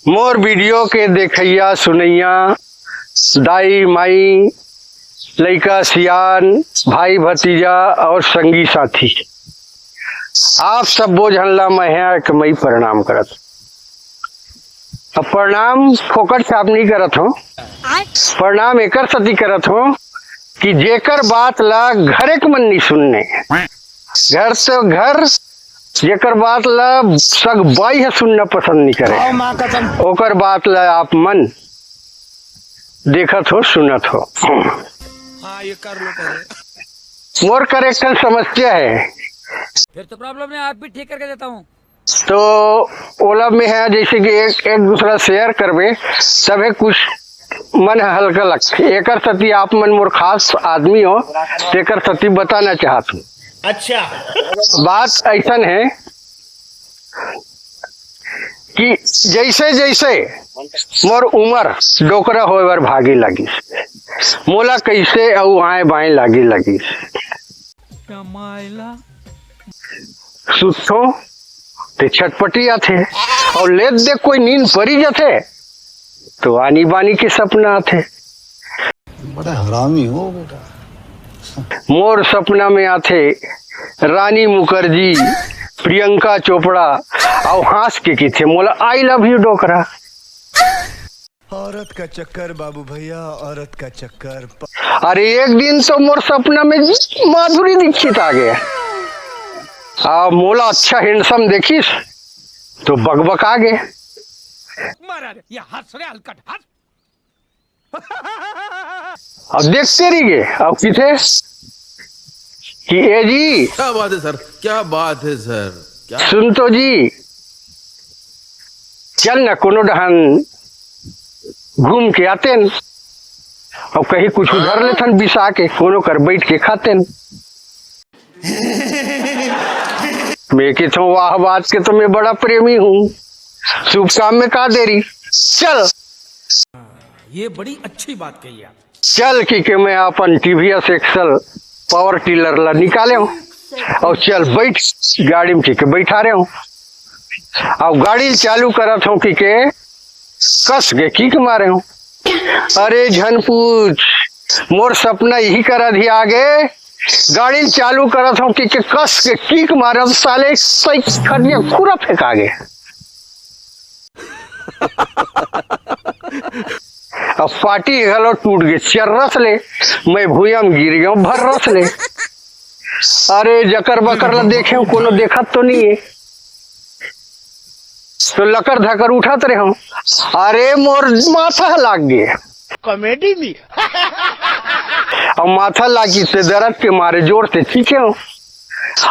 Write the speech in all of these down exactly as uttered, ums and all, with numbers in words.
मोर video के देखइया सुनइया, दाई माई, लइका सियान, भाई भतीजा और संगी साथी, आप सब्बो झन ला मैं ह एक मई प्रणाम करत। अब प्रणाम फोकट छाप नहीं करत हूँ, प्रणाम एकर सती करत हूँ कि जेकर बात ला घरे के मन नहीं सुनने, घर से घर, जेकर बात ला सग बाई ह सुनना पसंद नहीं करे, आओ माँ कसम। ओकर बात ला आप मन देखत हो, सुनत हो। हाँ, ये कर लो पहले। मोर करेक्शन समस्या है। फिर तो प्रॉब्लम है, आप भी ठीक करके देता हूँ। तो ओला में है, जैसे कि एक, एक दूसरा शेयर करबे, तभे कुछ मन ह हल्का लगथे। एकर सती आप मन मोर खास आदमी हो, तेकर सती बताना चाहत हूँ। अच्छा। बात ऐसन है कि जैसे जैसे मोर उमर डोकरा होए बर भागे लगिस, मोला कैसे अउ आए बाएं लागे लगिस। सुतथों ते छटपटी आथे, और लेत देख कोई नींद परी जाथे तो आनी बानी के सपना आथे। बड़ा हरामी हो बेटा। मोर सपना में आथे रानी मुखर्जी, प्रियंका चोपड़ा, और हंस के किथे मोला आई लव यू डोकरा। औरत का चक्कर बाबू भैया, औरत का चक्कर। अरे, एक दिन तो मोर सपना में माधुरी दीक्षित आ गए, आ मोला अच्छा हैंडसम देखिस तो बकबका गे। मारा रे, ये हंस रे हलकट, हंस। अब देखते रह गए, अब किथे कि ए जी, क्या बात है सर, क्या बात है सर, क्या सुन तो जी, चल ना कोनो डहन घूम के आतेन, और कहीं कुछ उधर लेथन बिसा के, कोनो कर बैठ के खातेन। मैं किथों, वाह बात के तो मैं बड़ा प्रेमी हूँ, शुभ काम में का देरी, चल। ये बड़ी अच्छी बात कही आप। चल कि के मैं अपन टीवीएस एक्सल पावर टिलर ला निकाले हूँ और चल बैठ गाड़ी में कि के बैठा रहे हूँ। अब गाड़ी चालू करत हूँ कि के कस के किक मारे हूँ। अरे झन पूछ, मोर सपना यही करा धी आगे। गाड़ी चालू करत हूँ कि के कस के किक मारत साले सही खटिया पूरा फेंका गे। अब पाटी घलो टूट गे, चर्रस ले, मैं भुइयां में गिर गयो भर्रस ले। अरे जकर बकर ला देखे हूँ, कोनो देखत तो नहीं है, तो लकर धकर उठत रहे हूँ। अरे मोर माथा लाग गे। कॉमेडी में। अब माथा लागी से दर्द के मारे जोर से चीखे हूँ।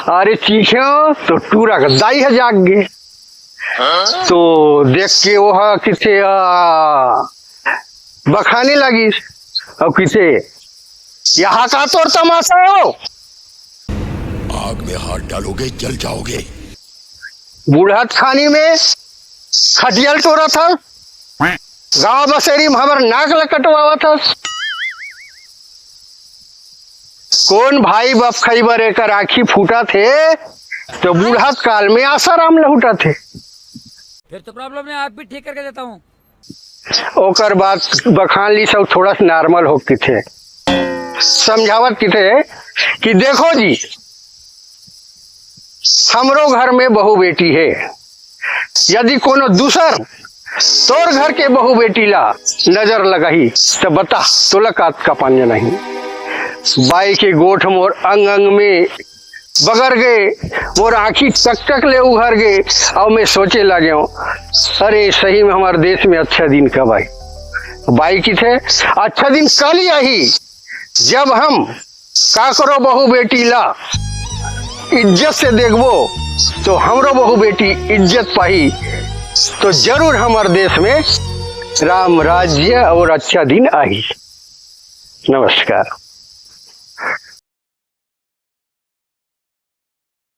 अरे चीखे हूँ तो टूरा का दाई ह जाग गे। तो देख के वो ह किथे, आ, बखाने लगिस। अब किथे, यहाँ का तोर तमाशा हो? आग में हाथ डालोगे, जल जाओगे। बूढ़त खानी में खटियल टोरत हस, गांव बसेरी में हमर नाक ल कटवावत हस। कौन भाई बपखई बर एकर आँखी फूटत हे, तो बूढ़त काल में आसाराम लहुटत हे। फिर तो प्रॉब्लम है, आप भी ठीक करके देता हूँ। ओकर बाद बखान ली सब थोड़ा सा नॉर्मल हो किथे, समझावत किथे कि देखो जी, हमरो घर में बहू बेटी है, यदि कोनो दूसर तोर घर के बहू बेटी ला नजर लगाही, त बता, तोला कात का पांजा नहीं। बाई के गोठ मोर अंग अंग में बगर गे, मोर आँखी चकचक ले उघर गे, अउ मैं सोचे लगे हूँ, अरे सही में हमारे देश में अच्छा दिन कब आए? बाई किथे, अच्छा दिन कल ही आही, जब हम काकरो बहू बेटी ला इज्जत से देखबो, तो हमरो बहू बेटी इज्जत पाही, तो जरूर हमारे देश में राम राज्य और अच्छा दिन आही। नमस्कार।